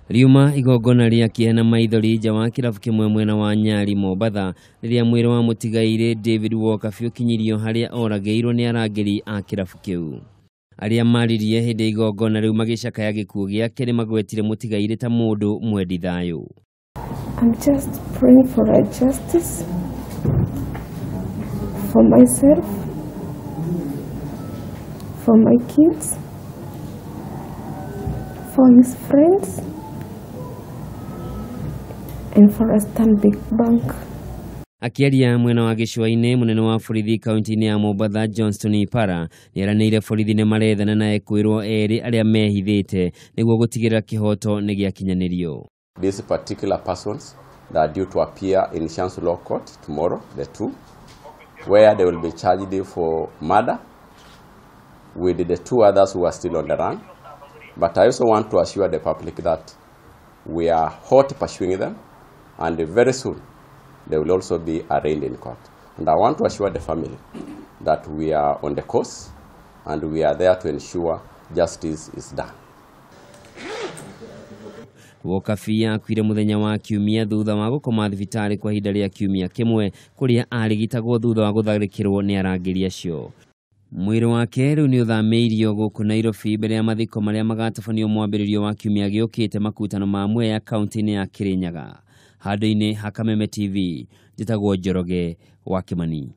Riuma igongona rĩa kĩeha na maithori nja wa kĩrabu kĩmwe mwena wa Nyali Mombatha rĩrĩa mwĩrĩ wa mũtigairĩ David Wokabi ũkinyirio harĩa oragĩirwo nĩ arangĩri a kĩrabu kĩu. Arĩa maririe hĩndĩ ya igongona rĩu magĩcakaya gĩkuũ gĩake nĩmagwetire mũtigairĩ ta mũndũ mwendi thayũ. I'm just praying for a justice for myself, for my kids, for his friends, and for a Stanbic Bank. Akĩaria mwena wa gĩcũa-inĩ, mũnene wa borithi kaunti-inĩ ya Mombatha Johnston Ipara nĩeranĩire borithi nĩmarethana na ekwĩrwo erĩ arĩa mehithĩte nĩguo gũtigĩrĩra kĩhoto nĩgĩakinyanĩrio. These particular persons that are due to appear in Shanzu Law Court tomorrow, the two, where they will be charged for murder with the two others who are still on the run. But I also want to assure the public that we are hot pursuing them, and very soon they will also be arraigned in court. And I want to assure the family that we are on the course and we are there to ensure justice is done. Wokabi akuire muthenya wa kiumia thutha wa gũkoma thibitarĩ kwa ihinda rĩa kiumia kĩmwe kũrĩa arigitagwo thutha wa gũtharĩkĩrwo nĩ arangĩri acio. Mwĩrĩ wake rĩu nĩ ũthamĩirio gũkũ Nairobi mbere ya mathiko marĩa magatabanio mwambĩrĩrio wa kiumia gĩũkĩte makutano ma Mwea kaunti-inĩ ya Kirinyaga. Handũ-inĩ ha Kameme TV, njĩtagwo Njoroge wa Kimani.